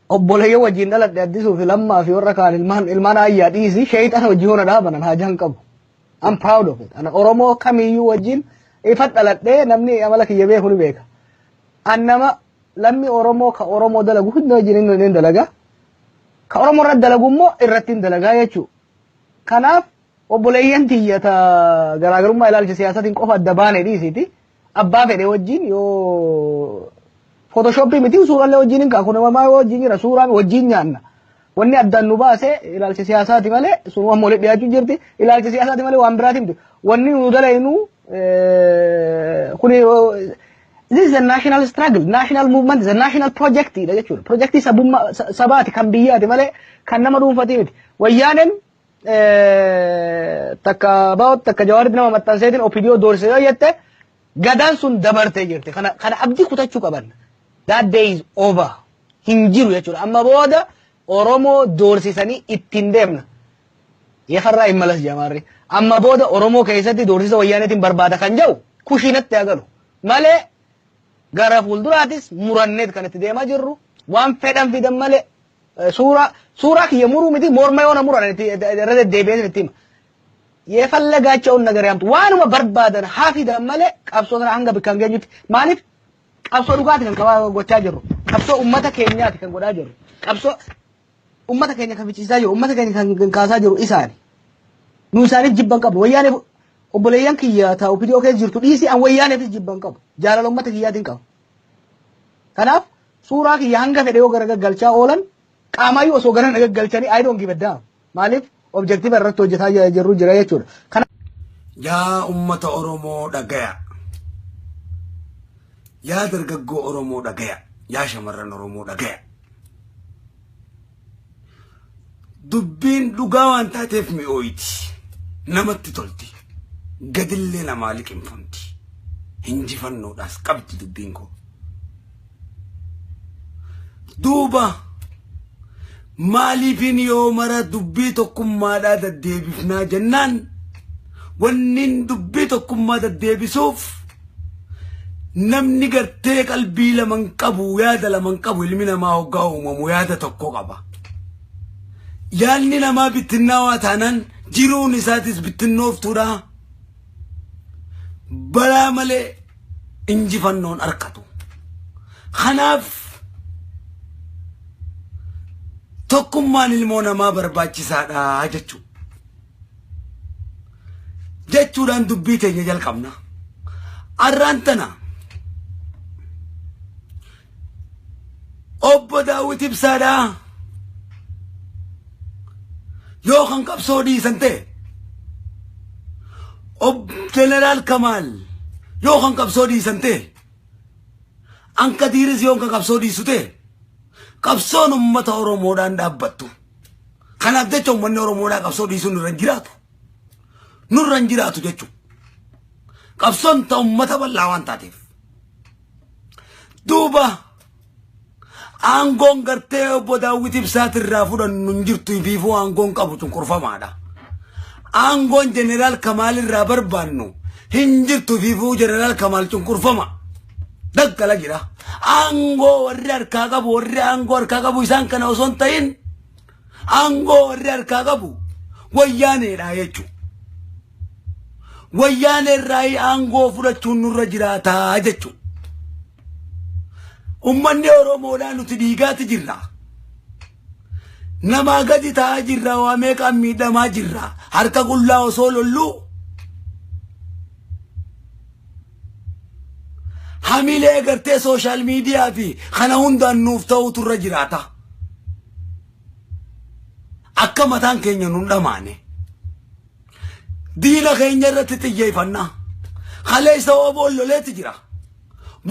Obboleeyyan wajjin dhaladhe Addisuu fi Lammaa fi warra kaan ilmaan ilmaan aayyaa dhiisi sheeyxana wajjin hona dhaabanan haajaa hin qabu. I'm proud of it. Ana Oromoo kamiyyuu wajjin ifa dhaladhee namni amala kiyya beeku ni beeka. An nama lammii Oromoo ka Oromoo dalagu hunda wajjin hin dalaga. Ka Oromoo irratti dalagu immoo irratti hin dalagaa jechuudha. Kanaaf obboleeyyan tiyya ta garaagarummaa ilaalcha siyaasaatiin qofa adda baane dhiisiiti. Abbaa fedhe wajjin yoo Photoshopii miti suurallee wajjin hin kaaku nama maa wajjin jira suuraa wajjin nyaanna. Wanni addaan nu baase ilaalcha siyaasaati malee sun waan walitti dhiyaachuu jirti ilaalcha siyaasaati malee waan biraati miti. Wanni nu dalaynu kuni this is a national struggle, national movement, is a national project dha jechuudha. Projektii sabummaa sabaati kan biyyaati malee kan nama dhuunfatii miti. Wayyaaneen takka baa'otti takka jawaaritti nama maxxanseetiin OPDO doorsise yoo jette gadaan sun dabartee jirti. Kana kana abdii kutachuu qaban. That day is over. Hin jiru jechuudha. Amma booda Oromoo doorsisanii ittiin deemna. Yafarraa hin malas jamaarri. Amma booda Oromoo keessatti doorsisa wayyaaneetiin barbaada kan jedhu kushiinatti haa galu. Malee gara fuulduraatis muranneet kan itti deemaa jirru waan fedhan fidan malee suuraa suuraa kiyya muruu miti morma yoo na muran itti irra deddeebi'ee itti hima. Yeefallagaacha'uun nagara yaamtu waanuma barbaadan haa fidan malee qabsoo kana hanga bakka hin geenyutti maaliif qabsoo dhugaati kan qabaa gochaa jirru qabsoo ummata keenyaati kan godhaa jirru qabsoo ummata keenya kan ficcisiisaa jiru ummata keenya kan kaasaa jiru isaani. Nu isaaniif jibban qabnu wayyaaneef obboleeyyan kiyya ta OPDO keessa jirtu dhiisii an wayyaaneefis jibban qabu jaalala ummata kiyyaatiin qaba. Kanaaf suuraa kiyya hanga fedhe yoo gara gaggalchaa oolan qaamaayyuu osoo gara na gaggalchanii I don't give a damn. Maaliif objective irratti hojjetaa jirru jira jechuudha. Kana Yaa ummata Oromoo dhagaya. Yaa dargaggoo Oromoo dhagaya. Yaa shamarran Oromoo dhagaya. Dubbiin dhugaa waan taateef mi'ooyti. Namatti tolti. Gadillee namaa liqimfamti. Hinjifannoodhaas qabdi dubbiin koo. Duuba maaliifin yoo mara dubbii tokkummaadhaa daddeebifnaa jennaan wannin dubbii tokkummaa daddeebisuuf namni gartee qalbii laman qabu yaada laman qabu ilmi namaa hoggaa uumamu yaada tokko qaba. Yaadni namaa bittinnaawaa taanaan jiruun isaatis bittinnooftuudha. Balaa malee injifannoon arkatu. Kanaaf tokkummaan ilmoo namaa barbaachisaadha jechuudha. Jechuudhaan dubbii teenya jalqabna. Arraan tana obbo Daawit Ibsaadhaa yoo kan qabsoo dhiisan ta'e ob Jeneraal Kamaal yoo kan qabsoo dhiisan ta'e Ankadiiris yoo kan qabsoo dhiisu ta'e qabsoon uummata Oromoodhaan dhaabbattu. Kanaaf jecha uummanni Oromoodhaa qabsoo dhiisuun nurra hin jiraatu. Nurra hin jiraatu jechuudha. Qabsoon ta uummata bal'aa waan taateef. Duuba aangoon gartee obbo Daawwit Ibsaatirraa fudhannu hin jirtu ifiifuu aangoon qabu cunqurfamaadha. Aangoon Jeneraal Kamaal irraa barbaannu hin jirtu ifiifuu Jeneraal Kamaal cunqurfama. Daggala jira. Aangoo warri harkaa qabu warri aangoo harkaa qabu isaan kana osoo hin ta'in aangoo warri harkaa qabu wayyaaneedha jechuudha. Wayyaanee irraa aangoo fudhachuun nurra jiraataa jechuudha. Uummanni Oromoodhaa nuti dhiigaati jirra. Namaa gadi ta'aa jirra waa meeqaan miidhamaa jirra. Harka qullaa osoo lolluu hamilee gartee sooshaal miidiyaa fi kana hundaan nuuf ta'utu irra jiraata. Akka mataan keenya nun dhamaane. Diina keenya irratti xiyyeeffannaa. Kaleessa woboon loleetti jira.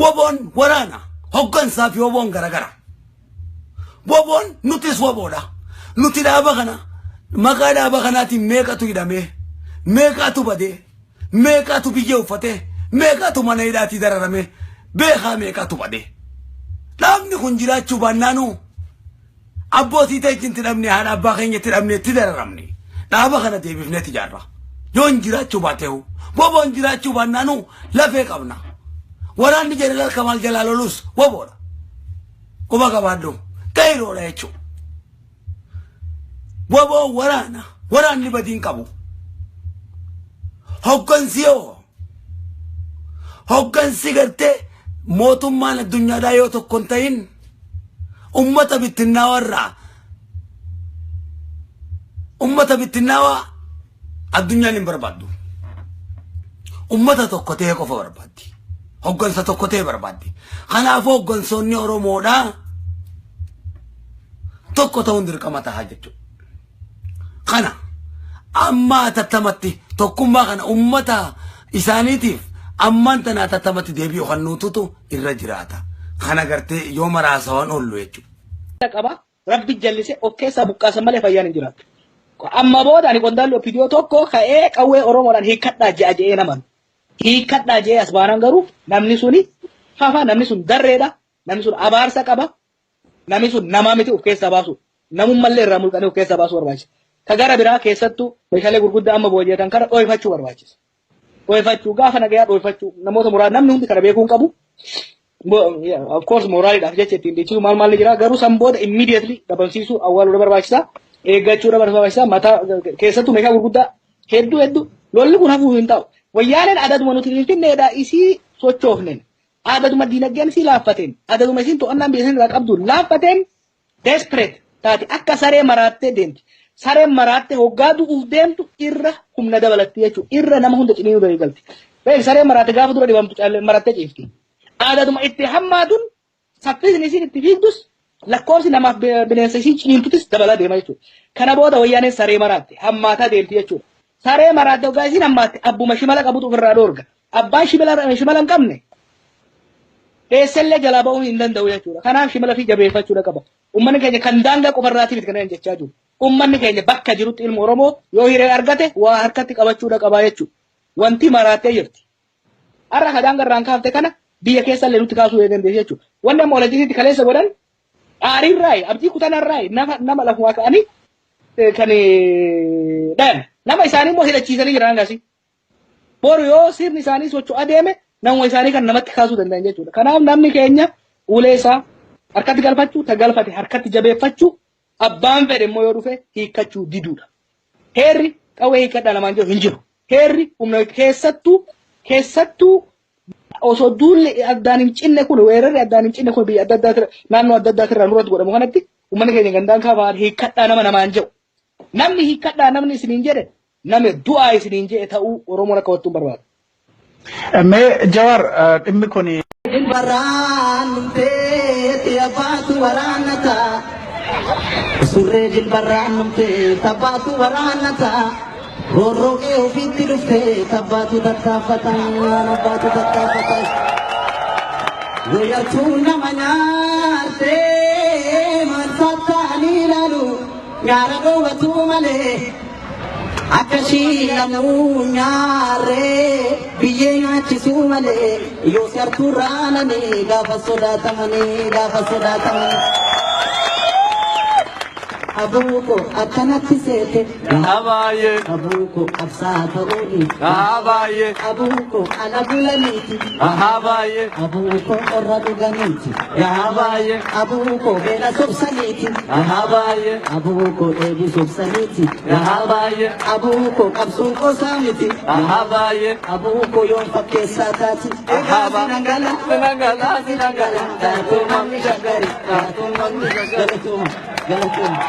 Woboon waraana. Hoggansaa fi woboon garagara. Woboon nutis woboodha. Nuti dhaaba kana maqaa dhaaba kanaatiin meeqatu hidhamee, meeqatu badee, meeqatu biyya uffatee, meeqatu mana hidhaatii dararamee, beekaa meeqatu badee. Dhaabni kun jiraachuu baannaanuu Abbootii teenya itti dhabne haadha abbaa keenya itti dhabne itti dararamne. Dhaaba kana deebifnee itti ijaarra. Yoo hin jiraachuu baateehu woboon jiraachuu baannaanuu lafee qabna. Waraanni Jeneraal Kamaal jalaa lolus woboodha. Quba qabaadhu. Qeeroodha jechuudha. Waboon waraana. Waraanni badiin qabu. Hoggansi yoo hoggansi gartee mootummaan addunyaadhaa yoo tokko hin ta'in ummata bittinnaawaa irraa ummata bittinnaawaa addunyaan hin barbaaddu. Ummata tokko ta'e qofa barbaaddi. Hoggansa tokko ta'e barbaaddi. Kanaafuu hoggansoonni Oromoodhaa tokko ta'uun dirqama ta'a jechuudha. Kana amma atattamatti tokkummaa kana ummata isaaniitiif ammaan tana atattamatti deebi'u kan nututu irra jiraata. Kana gartee yoo maraasawan oollu jechuudha. Qaba. Rabbi jallise of keessaa buqqaasan malee fayyaan hin jiraatu. Amma booda ani qondaalli OPDO tokko ka'ee qawwee Oromoodhaan hiikkadhaa je'a je'ee naman. Hiikkadhaa je'ee as baanaan garuu namni suni fafa, namni sun darreedha, namni sun abaarsa qaba, namni sun namaa miti, of keessaa baasu. Namummallee irraa mulqanii of keessaa baasuu barbaachisa. Ka gara biraa keessattuu meeshaalee gurguddaa amma booji'atan kana dhooyfachuu barbaachisa. Dhooyfachuu, gaafa nagayaa dhooyfachuu, namoota muraasa, namni hundi kana beekuu hin qabu. Of course mooraaliidhaaf jecha ittiin dhiichisu maal maal jira, garuu san booda immediately dhabamsiisuu, awwaaluu barbaachisa. Eeggachuu barbaachisa. Mataa keessattuu meeshaa gurguddaa hedduu hedduu lolli kun hafuu hin ta'u. Wayyaaneen adaduma nuti Finfinneedha isii sochoofnen, adaduma diinagdeen isii laaffateen, adaduma isiin to'annaan biyya isin irraa qabdu laaffateen desperate taate akka saree maraattee deemti. Sareen maraattee hoggaa du'uuf deemtu irra humna dabalatti jechuudha. Irra nama hunda ciniinuu galti. Beek, sareen maraatte gaafa dura dhibamtu marattee ciifti. Adaduma itti hammaatuun saffisni isiin itti fiigdus, lakkoofsi namaaf bineensa isiin ciniintutis dabalaa deema jechuudha. Kana booda wayyaaneen saree maraatte hammaataa deemti jechuudha. Saree maraatte hoggaa isiin hammaatte abbuma shimala qabutu ofirraa dhoorga. Abbaan shimala hin qabne eessallee jalaa ba'uu hin danda'u jechuudha. Kanaaf shimala fi jabeeffachuudha qaba. Uummanni keenya kan daangaa qofarraatiif miti kana jechaa jiru. Uummanni keenya bakka jirutti ilmu Oromoo yoo hiree argate waa harkatti qabachuudha qaba jechuudha. Wanti maraattee jirti. Har'a ka daangaa irraan kaafte kana biyya keessallee nutti kaasuu dandeessi jechuudha. Wanni amma walajjisiitti kaleessa godhan aariirraayi, abdii kutanarraayi, nama lafumaa ka'anii kan dhayan. Nama isaanii immoo hidhachiisanii jiran hangasii. Boru yoo sirni isaanii socho'aa deeme namuma isaanii kan namatti kaasuu danda'an jechuudha. Kanaaf namni keenya ulee isaa harkatti galfachuu, ta galfate harkatti jabeeffachuu, abbaan fedhe immoo yoo dhufe hiikkachuu diduudha. Heerri qawwee hiikkadhaa namaan jiru hin jiru. Heerri humna keessattuu osoo duulli addaan hin cinne kun, weerarri addaan hin cinne kun biyya adda addaa, naannoo adda addaatirraa nurratti godhamu kanatti uummanni keenya gandaan kaafaan hiikkadhaa nama namaan jedhu. Namni hiikkadhaa namni isiniin jedhe nama du'aa isiniin jedhe ta'uu Oromoon akka hubattuun barbaada. Mee Jawaar, dhimmi kun Jilbarraan dhumtee abbaatu waraannata. Surree jilbarraan dhumtee tabbaatu waraannata. Roorroo qe'ee ofiitti dhuftee tabbaatu tattaaffata. Abbaatu tattaaffata. Weerartuu nama nyaartee maal fattaanii ilaalu nyaara dhoowwatu malee. Akka ishii lamuu nyaarree biyyee nyaachisuu malee yoo sartuu raananii gaafa sodaatamanii, gaafa sodaatamanii. Abuuko akkanatti seete. Baay'ee. Abuuko qabsaa ta'uuni. Baay'ee. Abuuko ala bulaniiti. Baay'ee. Abuuko qorra dhuganiiti. Baay'ee. Abuuko beela sobsaniiti. Baay'ee. Abuuko dheebuu sobsaniiti. Baay'ee. Abuuko qabsoon qoosaa miti. Baay'ee. Abuuko yoon fakkeessaa taati. Egaa sinangala. Sinangala, sinangala. Galatooma shaggari. Galatooma, galatooma, galatooma.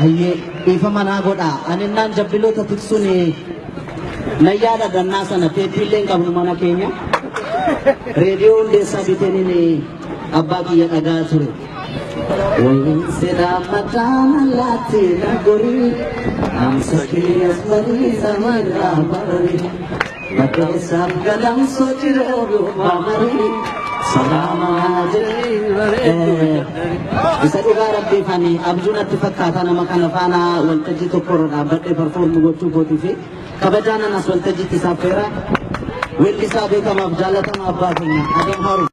Hayyee, dhiifama naa godhaa. Ani naan jabbiloota tiksuun nan yaada gannaa sana teeppiillee hin qabnu mana keenya. Reediyoo Hundeessaa biteeniin abbaa kiyya dhagaa ture. Wayin sedhaa mataan allaatti na gorii namsa kiyyas barii samiirraa barii bakkeessaaf galamsoo jiruu maamarii salaamaa jedhee. Isa dhugaa rabbiif ani abjuu natti fakkaata nama kana faana waltajjii tokko irra dhaabbadhee perform gochuu kootii fi kabajaan anas waltajjiitti isaaf feera. Weellisaa beekamaaf jaallatama abbaa keenya Adam Haruun.